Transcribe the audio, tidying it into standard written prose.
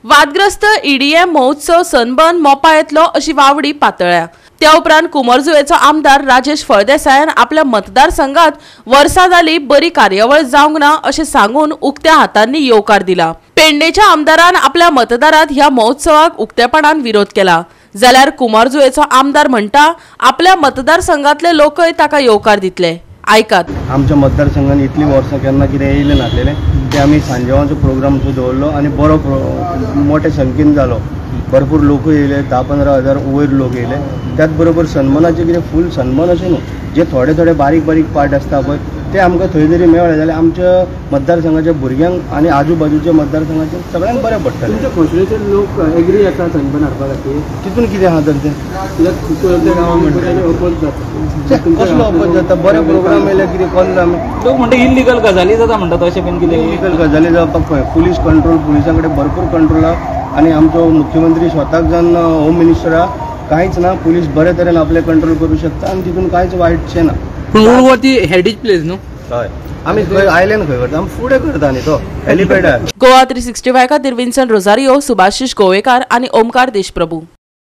वादग्रस्त ईडीएम महोत्सव सनबर्न मोपा येतलो अशी वावडी पातळ्या. त्या उपरांत कुमारजुवेचो आमदार राजेश फळदेसायान आपल्या मतदारसंघात वर्सां जाली बरी कार्यावळ जावंक ना अशें सांगून उक्त्या हातांनी येवकार दिला. पेडणेच्या आमदारान आपल्या मतदारात ह्या महोत्सवाक उक्तेपणान विरोध केला. जाल्यार कुमारजुवेचो आमदार म्हणटा आपल्या मतदारसंघातले लोकय ताका येवकार दितले. आयकात. आमच्या मतदारसंघान इतली वर्सां केन्ना कितें येयलें नासलेलें ते आमी सांजेवांचो प्रोग्राम सुद्दां दवरलो आनी बरो मोठे संख्येन जालो. भरपूर लोकूय येयले, 10-15 हजार वयर लोक येयले. त्याच बरोबर सन्मानाचें कितें फूल सन्मान अशें न्हू, जे थोडे थोडे बारीक बारीक पार्ट आसता पळय ते आमकां थंय जरी मेळ्ळे जाल्यार आमच्या मतदारसंघाच्या भुरग्यांक आनी आजू बाजूच्या मतदारसंघाच्या सगळ्यांक बरें पडटलें. तुमच्या खोशयेचे लोक एग्री आसा सनबर्न हाडपा खातीर? तितून कितें आहा तर तें अपोज जाता. कसलो अपोज जाता? बरे प्रोग्राम येयले कितें कोन्न आमी लोक म्हणटा इल्लिगल गजाली जाता म्हणटा तशें बीन कितें इलिगल गजाली जावपाक पळय पुलीस कंट्रोल, पुलिसां कडेन भरपूर कंट्रोल आहा आनी आमचो मुख्यमंत्री स्वताक जावन होम मिनिस्टर आहा, कांयच ना, पुलीस बरे तरेन आपले कंट्रोल करूं शकता आनी तितून कांयच वायटशें ना. पूण मुळगांव ती हेरिटेज प्लेस न्हू. हय, आमी खंय आयल्यान खंय करता, आमी फुडें करता न्ही तो हेलिपॅडार. गोवा 365 खातीर विन्सन रोजारियो, सुभाषिश गोवेकार आनी ओमकार देशप्रभू.